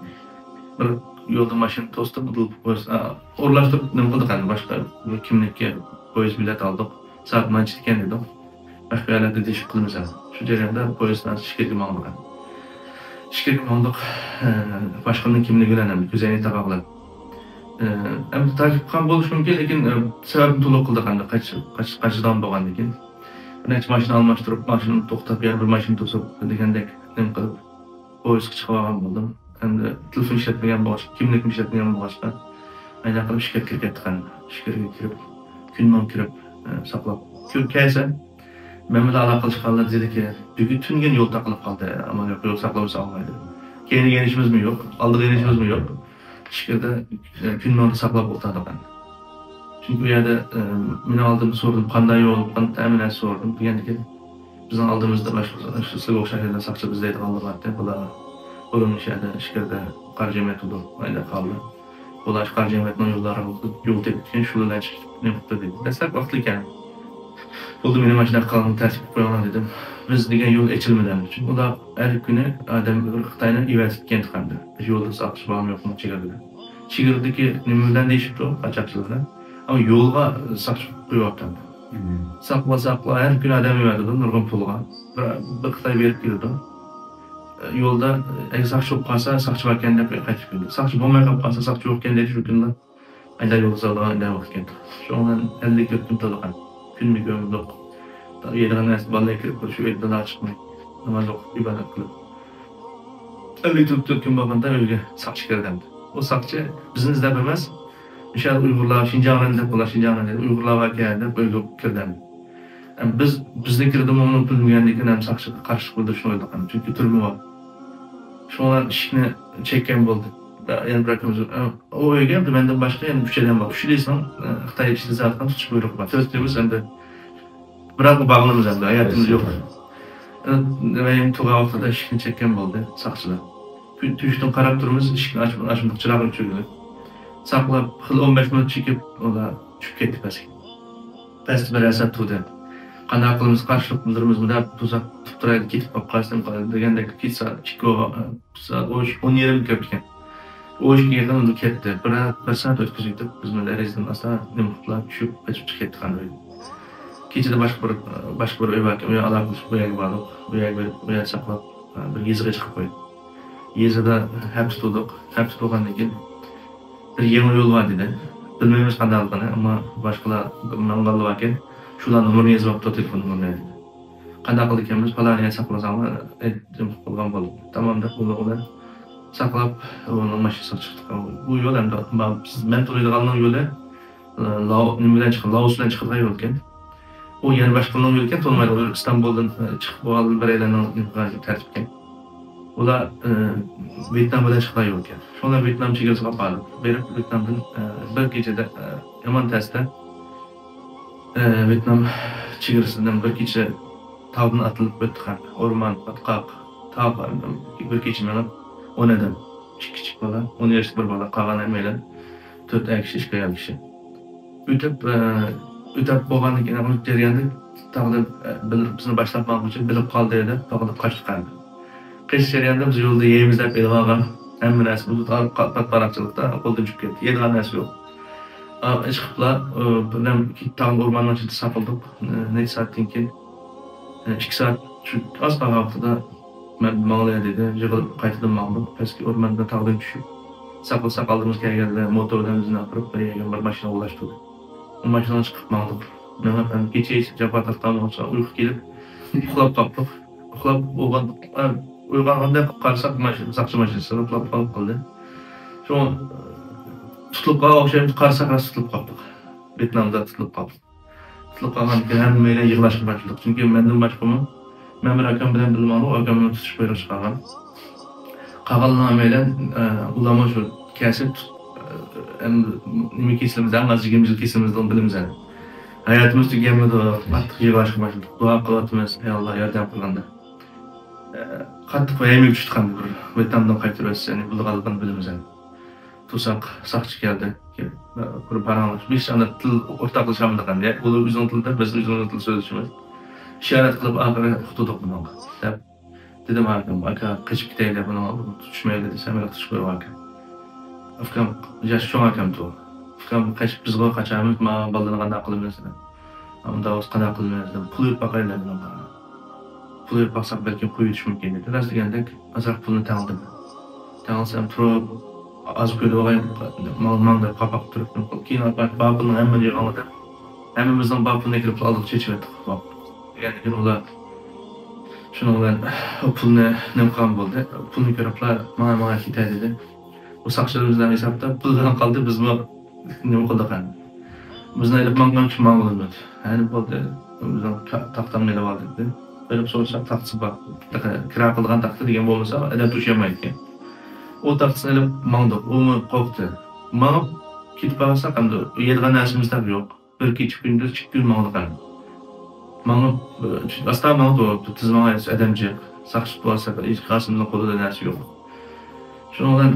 بىر يولدا ماشىنا توستۇم، ئۇدۇل پويىز، ئا، ئورۇنلاشتۇرۇپ نېمە قىلدۇق ئەمدى، باشقا بىر كىملىككە پويىز بېلەت ئالدۇق. سائەت مانچە ئىكەن دېدۇق. مەخپىي ھالەتتە دېيىشىپ قىلىمىز ئەمدى. شۇ جەرياندا پويىز ئىچكىرىگە ماڭدۇق. ئىچكىرىگە ماڭدۇق. ئە، باشقىنىڭ كىملىكى بىلەن ئەمدى كۆزەينى تاقاقلاپ. ئە، ئەمدى تاكىپ قىلغان بولۇشى مۇمكىن، لېكىن، ئە، سەۋەبنى تولۇق قىلدۇق ئەمدى قاچ-، قاچ-، قاچىدىغان بولغاندىن كېيىن. بىر نەچچە ماشىنا ئالماشتۇرۇپ، ماشىنىنى توختاپ، يەنە بىر ماشىنا توسۇپ دېگەندەك نېمە قىلىپ، پويىزغا چىقىۋالغان بولدۇم. ئەمدى تېلېفون ئىشلەتمىگەن بولغاچقا، كىملىكمۇ ئىشلەتمىگەن بولغاچقا، ئايناق قىلىپ ئىچكىرىگە كىرىپ كەتتۇق ئەمدى. ئىچكىرىگە كىرىپ، كۈنماڭ كىرىپ، ئە، ساقلاپ. كىرىپ كەلسەم، مەن بىلەن ئالاقىلەشكەنلەر دېدىكى، بۈگۈن تۈنۈگۈن يول تاقىلىپ قالدى، ئامال يوق، يول ساقلىمىسا ئالمايدۇ. كەينىگە يېنىشىمىزمۇ يوق، ئالدىغا يېنىشىمىزمۇ يوق. ئىچكىرىدە، ئە، كۈنماڭدا ساقلاپ ئولتۇردۇق ئەمدى. چۈنكى ئۇ يەردە، ئە، مېنىڭ ئالدىمدا سورىدىم، قانداق يول، قانداق تەمىنات سورىدىم دېگەندىكىن، بىزنىڭ ئالدىمىزدا باشقا، سىلىگە ئوخشاش يەردە ساقچى ئىزدەيدىغانلار بارتى. بۇلار بۇرۇن شۇ يەردە ئىچكىرىدە قارا جەمئىيەت بولۇپ، ئايدا قالدى. بۇلار شۇ قارا جەمئىيەتنىڭ يوللىرىغا يول تېپىپ كەتكەن، شۇ بىلەن چىقىپ نېمە قىپتۇ دېدى. دەسلەپ ۋاقىتلا ئىكەن. بولدى، مېنى ماشىنا قىلغان تەرتىپكە قويۇڭلار دېدىم. بىز دېگەن يول ئېچىلمىدى ئەمدى. چۈنكى ئۇلار ھەر كۈنى ئادەم بىر خىتاينى ئېۋەتىپ كەتكەنتى ئەمدى. يولدا ساقچى بارمۇ يوقمۇ چېگرىدە. چېگرىدىكى نېمە بىلەن دېيىشىپتۇ، قاچاقچىلار بىلەن. ئەمما يولغا ساقچى قويۇۋاپتۇ ئەمدى. ساقلا، ساقلا، ھەر كۈنى ئادەم ئېۋەتىدۇ، نۇرغۇن پۇلغا. بىر، بىر خىتاي بېرىپ كېلىدۇ. يولدا، ئەگەر ساقچى بولۇپ قالسا، ساقچى باركەن دەپ قايتىپ كېلىدۇ. ساقچى بولماي قېلىپ قالسا، ساقچى يوقكەن دەيدۇ، شۇ كۈنلا. ئايدا يول سالىدىغان ئىدارە بولۇپ كەتتۇق. شۇنىڭ بىلەن ئەللىك تۆت كۈن تولغان. كۈنمۇ كۆرمىدۇق. يەيدىغان نەرسە بالىلار كىرىپ، شۇ يەردە چىقماي، ناماز ئوقۇپ، ئىبادەت قىلىپ. ئەللىك تۆت كۈن بولغاندا ئۆيگە ساقچى كىردى ئەمدى. ئۇ ساقچى بىزنى ئىزدەپ ئەمەس، مۇشۇ يەردە ئۇيغۇرلار، شىنجاڭلار دەپ، ئۇلار شىنجاڭلار دەيدۇ، ئۇيغۇرلار باركەن دەپ ئۆيگە كىردى ئەمدى. ئەم، بىز، بىزنى كىردىمۇ ئۇنى بىلمىگەندىن كېيىن ھەم ساقچىغا قارشىلىق بىلدۈرۈشنى ئويلىدۇق ئەمدى. چۈنكى تۈرمە بار. شۇڭا ئىشىكنى چەككەن بولدى. يەنە بىر ئاكىمىز، ئە، ئۇ ئۆيگە ئەمدى مەندىن باشقا يەنە ئۈچ ئادەم بار. ئۈچىلىسىنىڭ، ئە، خىتاي ئىشلىتىۋاتقان تۇتۇش بۇيرۇقى بار. تۆتىمىز ئەمدى بىراقلا باغلىنىمىز ئەمدى، ھاياتىمىز يوق. ئە، ۋەيىم تۇغان ۋاقتىدا ئىشىكنى چەككەن بولدى ساقچىلار. كۈن تۈشتىن قاراپ تۇرىمىز، ئىشىكنى ئاچ-، ئاچمىدۇق، چىراغنى ئۆچۈرگىلى. ساقلاپ، خېلى ئون بەش مىنۇت چېكىپ، ئۇلار چۈشۈپ كەتتى پەسكە. پەستە بىرەر سائەت تۇردى. قانداق قىلىمىز، قارشىلىق بىلدۈرىمىزمۇ دەپ، توساق تۇتۇپ تۇرايلى، كېتىپ قاپقالسىدىم دېگەندەك، كېچە سائەت ئىككى، سائەت ئون يېرىم كەپتىكەن. ئون ئىككىگە يېقىن كەتتى. بىر، بىر سائەت ئۆتكۈزۈۋېتىپ، بىز مەن دېرىزىدىن ئاستا نېمە قىلىپلا چۈشۈپ، قېچىپ چىقىپ كەتتۇق ئاندىن. كېچىدە باشقا بىر، باشقا بىر ئۆي باركەن، ئۇ يەرگە ئالاقىلىشىپ، ئۇ يەرگە باردۇق. ئۇ يەرگە بېرىپ، ئۇ يەردە ساقلاپ، بىر يېزىغا چىقىپ قويدۇق. يېزىدا ھەپتە تۇردۇق. ھەپتە تۇرغاندىن كېيىن، بىر يېڭى يول بار دېدى. بىلمەيمىز قانداقلىقىنى، ئەمما باشقىلار ماڭغانلار باركەن، شۇلار نومۇرىنى يېزىپ ئاپتۇ، تېلېفون نومۇرىنى دېدى. قانداق قىلىدىكەنمىز، پالانىيە ساقلىساڭلار، ئېيتىپ قىلغان بولدى. تامام دەپ، ئۇنىڭ بىلەن ساقلاپ، ئۇنىڭ ماشىنىسىغا چىقتۇق. بۇ يول ئەمدى مەن تونۇيدىغاننىڭ يولى، ئە، لاو-، نېمە بىلەن چىقىدۇ، لائوس بىلەن چىقىدىغان يولكەن. ئۇ يەنە باشقىلارنىڭ يولكەن، تونۇمايدۇ. ئۇ ئىستانبۇلدىن، ئە، چىقىپ بولغان بىرەيلەننىڭ تەرتىپكەن. ئۇلار، ئە، ۋيېتنام بىلەن چىقىدىغان يولكەن. شۇڭا ۋيېتنام چېگرىسىغا باردۇق. بېرىپ ۋيېتنامدىن، ئە، بىر كېچىدە، ئە، يامان تەستە، ئە، ۋيېتنام چېگرىسىدىن بىر كېچە تاغدىن ئاتلىنىپ ئۆتتۇق ھەم. ئورمان، پاتقاق، تاغ، بىر كېچە مېڭىپ، ئون ئادەم. ئىككى كىچىك بالا، ئون ياشلىق بىر بالا، قالغان ھەممەيلەن تۆت ئەر كىشى، ئىككى ئايال كىشى. ئۆتۈپ، ئە، ئۆتۈپ بولغاندىن كېيىن، ئۇ جەرياندا تاغدا، ئە، بىل-، بىزنى باشلاپ ماڭغۇچى بىلىپ قالدى دەپ، تاغدا قاچتۇق ئەمدى. قېچىش جەريانىدا بىز يولدا يەيمىز دەپ ئېلىۋالغان ھەممە نەرسىمىز پات-، پات-، پاتقاراقچىلىقتا قولدىن چۈشۈپ كەتتى. يەيدىغان نەرسە يوق. ئا، چىقىپلا، ئە، بىردەم تاغ ئورماننىڭ ئىچىدە ساقلىدۇق. ئە، نەچچە سائەتتىن كېيىن، ئە، ئىككى سائەت شۇ ئاز قالغان ۋاقتىدا مەن ماڭىلاي دېدى. يىغىلىپ قايتىدىن ماڭدۇق. پەسكى ئورماندا تاغدىن چۈشۈپ، ساقلىساق ئالدىمىزغا كەلگەندە موتور بىلەن بىزنى ئاپىرىپ بىر يەرگە بىر ماشىنىغا ئۇلاشتۇردى. ئۇ ماشىنىغا چىقىپ ماڭدۇق. مېڭىپ، ئەمدى كېچە جاپا تارتقان بولسا ئۇيقۇ كېلىپ ئۇخلاپ قاپتۇق. ئۇخلاپ بولغان، ئە، ئويغانغاندا قارىساق ماشىنا، ساقچى ماشىنىسى ئۇخلاپ قالغان. شۇڭا تۇتۇلۇپ قالغان ئوخشايمىز، قارىساق راست تۇتۇلۇپ قاپتۇق. ۋيېتنامدا تۇتۇلۇپ قاپتۇق. تۇتۇلۇپ قالغاندىن كېيىن ھەممەيلەن يىغلاشقا باشلىدۇق. چۈنكى مەندىن باشقىمۇ، مەن بىر ئاكام بىلەن بىللە ماڭدۇق، ئاكام مېنى تۇتۇش بۇيرۇقى چىقارغان. قالغانلار ھەممەيلەن، ئە، ئۇلارمۇ شۇ كەسىپ، ئە، ئەمدى نېمە كېسىلىمىز، ئەڭ ئاز يىگىرمە يىل كېسىلىمىزنى بىلىمىز ئەمدى. ھاياتىمىز تۈگىگەنمىدۇ، قاتتىق يىغلاشقا باشلىدۇق. دۇئا قىلىۋاتىمىز، ئەي ئاللا، ياردەم قىلغىن دەپ. ئە، قاتتىق ۋەھىمىگە چۈشتۇق ئەمدى بىر ۋەتەندىن قايتۇرۇۋەتسە، يەنى بۇلىغانلىقىنى بىلىمىز ئەمدى. توساق ساقچى كەلدى. كېلىپ، بىر پاراڭلاشتۇق. ھېچ ئانداق تىل ئورتاقلىشالمىدۇق ئەمدى. ئۇلار ئۆزىنىڭ تىلىدا، بىز ئۆزىمىزنىڭ تىلىدا سۆزلىشىمىز. ئىشارەت قىلىپ، ئاخىرى ئۇقتۇردۇق بۇنىڭغا. دەپ دېدىم ئاكام، ئاكا، قېچىپ كېتەيلى، بۇنىڭغا تۇتۇشمايلى دېسەم، ياق، تۇتۇش قويۇڭ ئاكا. ئۇكام، ياش چوڭ ئاكامدۇ. ئۇكام، قېچىپ بىزغۇ قاچامىز، ما بالىلارنى قانداق قىلىمىز؟ ئۇنداق بولسا قانداق قىلىمىز دېدىم. پۇل بېرىپ باقايلى بۇنىڭغا. پۇل بېرىپ باقساق بەلكىم قويۇۋېتىشى مۇمكىن دېدى. راست دېگەندەك ئازراق پۇلنى تەڭلىدىم. تەڭلىسەم تۇرۇپ، ئاز كۆيدۈرۈۋالاي، ماڭ، ماڭ دەپ قاپاق تۇرۇپ، كېيىن بار پۇلنىڭ ھەممىنى يىغىڭلار دەپ، ھەممىمىزنىڭ بار پۇلىنى ئەكىرىپ ئالدىغا چېچىۋەتتۇق. دېگەندىن كېيىن ئۇلار شۇنىڭ بىلەن ئۇ پۇلنى نېمە قىلغان بولدى. پۇلنى كۆرۈپلا ماڭا، ماڭا كېتەي دېدى. ئۇ ساقچىلىرىمىز بىلەن ھېسابتا پۇل بىلەن قالدى، بىزمۇ نېمە قىلدۇق ئەمدى. بىزنى ئېلىپ ماڭغان كىشى ماڭغىلى ئۇنىدى. ھەي، بولدى، بىزنىڭ تا-، تاختامنى ئېلىۋالدى دېدى. بېرىپ سورىساق تاختىسى بار. تېخى كىرا قىلىدىغان تاختا دېگەن بولمىسا، ئادەم تۇرۇشالمايدىكەن. ئۇ تاختىسىنى ئېلىپ ماڭدۇق. ئۇمۇ قورقتى. ماڭىپ كېتىپ قالساق ئەمدى يەيدىغان نەرسىمىز تېخى يوق. بىر كېچە كۈندۈز ئىككى كۈن ماڭدۇق ئەمدى. ماڭىپ، ئاستا ماڭىدۇ، تېز ماڭايسىز، ئادەم جىق. ساقچى بولسا، ھېچ قايسىمىزنىڭ قولىدا نەرسە يوق. شۇنىڭ بىلەن،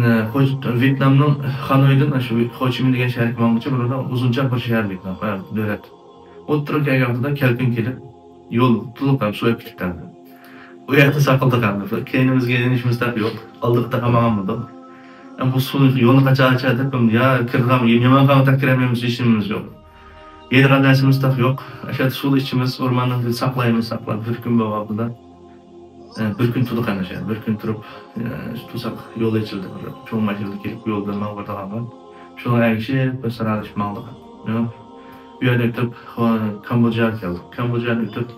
نە، خوج-، ۋيېتنامنىڭ خانويدىن شۇ خوچىمىن دېگەن شەھەرگە ماڭغۇچە بۇنىڭ ئۇزۇنچاق بىر شەھەر ۋيېتنام، ھە، دۆلەت. ئوتتۇرا كەلگەن ۋاقتىدا كەلكۈن كېلىپ، يول تولۇق ھەم سۇ ئېقىپ كېتىپتۇ. ئۇ يەردە ساقلىدۇق ھەم. كەينىمىزگە يېنىشىمىز تېخى يوق. ئالدىغا تېخى ماڭالمىدۇق. ھەم بۇ سۇ يولنى قاچان ئاچار دەپ، يا كىرىدىغان، يا نېمە قىلغان تېخى كىرەلمەيمىز، ھېچ نېمىمىز يوق. يەيدىغان نەرسىمىز تېخى يوق. ئاشۇ يەردە سۇ ئىچىمىز، ئورماندىن ساقلايمىز، ساقلاپ بىر كۈن بولغان بىلەن، ئە، بىر كۈن تۇردۇق ئەنە شۇ يەردە. بىر كۈن تۇرۇپ، ئە، تۇرساق يول ئېچىلدى. بىر چوڭ ماشىنا كېلىپ يولدىن ماڭغۇردىغانغا. شۇنىڭغا ئەگىشىپ بىر سارالىشىپ ماڭدۇق. ياق. بۇ يەردىن ئۆتۈپ، خو-، كامبودژاغا كەلدۇق. كامبودژادىن ئۆتۈپ،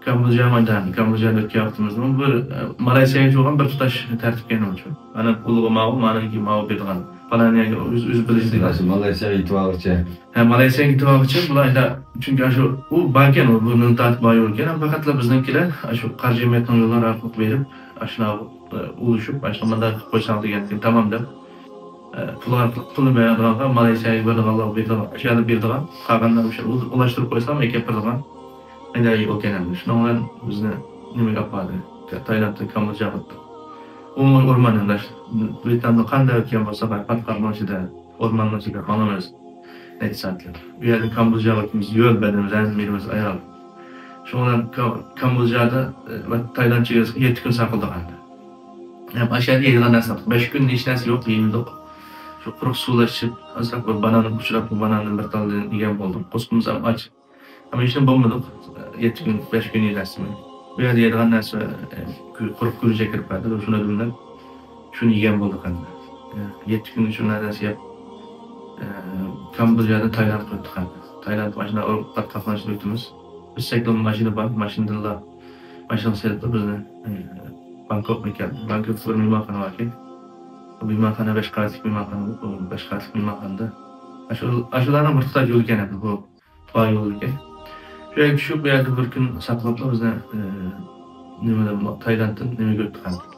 كامبودژا مايدانى، كامبودژادىن ئۆتكەن ۋاقتىمىزدا بىر، ئە، مالايسىياگە بولغان بىر تۇتاش تەرتىپكە ئەيلەنگەنچۇ. ئانا پۇلىغا ماۋۇ، مانا ماۋۇ بېرىدىغان. پالان يەرگە ئۆز، ئۆزى بىلىشىدىغان. مالايسىياغا يېتىۋالغۇچە. ھە، مالايسىياغا يېتىۋالغۇچە بۇلار ئەمدى، چۈنكى ئاشۇ ئۇ باركەن، ئۇ بۇرنىنى تارتىپ بار يولكەن، پەقەتلا بىزنىڭكىلەر ئاشۇ قار جەمئىيەتنىڭ يوللىرى ئارقىلىق بېرىپ، ئاشۇنداق، ئە، ئۇلىشىپ، ئاشۇنداق مۇنداق قىلىپ قويساڭ دېگەندىكىن تامام دەپ، ئە، پۇل ئارقىلىق پۇلنى بېرىدىغانغا، مالايسىياغا بېرىدىغانلار بېرىدىغان، ئاشۇ يەردە بېرىدىغان، قالغانلار ئاشۇ ئۇلاشتۇرۇپ قويسام ئەكەپ بېرىدىغان. ئەيدە ئوكەن ئەمدى. شۇنىڭ بىلەن بىزنى نېمىگە ئاپاردى؟ تايلاندتىن كامبودژاغا ئۆتتۇق. ئۇمۇ ئورمان ئەمدى. ۋيېتنامدا قانداق ئۆتكەن بولسا، پاتقاقنىڭ ئىچىدە، ئورماننىڭ ئىچىدە ماڭىمىز. نەچچە سائەتلەر. بۇ يەردىن كامبودژاغا ئۆتىمىز، يول بەدىنىمىز ھەممىمىز ئاياغ. شۇڭا كا-، كامبودژادا، ئە، ۋە تايلاند چېگرىسىغا يەتتە كۈن ساقلىدۇق ئەمدى. ھەم ئاشۇ يەردە يەيدىغان نەرسە، بەش كۈن ھېچ نەرسە يوق، يېمىدۇق. شۇ قۇرۇق سۇلا ئىچىپ، ئازراق بىر بانان ئۇچراپ، بۇ باناندىن بىر تال يېگەن بولدۇق. قورسىقىمىز ھەم ئاچ. ھەم ھېچنېمە بولمىدۇق. يەتتە كۈن، بەش كۈن يېدى ئەسلىمە. بۇ يەردە يەيدىغان نەرسە، ئە، قۇرۇق گۈرۈچەك كىرىپ بەردى، شۇنى ئۆزۈمدىن شۇنى يېگەن بولدۇق ئەمدى. يەتتە كۈن شۇ نەرسە يەپ، ئە، كامبودژادىن تايلاندقا ئۆتتۇق ئەمدى. تايلاند ماشىنا ئۇرۇپ قاتناش ئۆتىمىز. بىز سەككىز ماشىنا بار، ماشىنىدىنلا، ماشىنا سېلىپلا بىزنى، ئە، بانكوكقا ئەكەلدى. بانكوكتا بىر مېھمانخانا باركەن. بۇ مېھمانخانا بەش قەۋەتلىك مېھمانخانا، بۇ بەش قەۋەتلىك مېھمانخانىدا. ئاشۇ، ئاشۇلارنىڭ بىر تۇتاش يولى ئىكەن ئەمدى بۇ. تۇغان يولىدىكى. شۇ يەرگە چۈشۈپ، بۇ يەردە بىر كۈن ساقلاپلا بىزنى، ئى، نېمىدىن، تايلاندتىن نېمىگە ئۆتتۇق ئەمدى.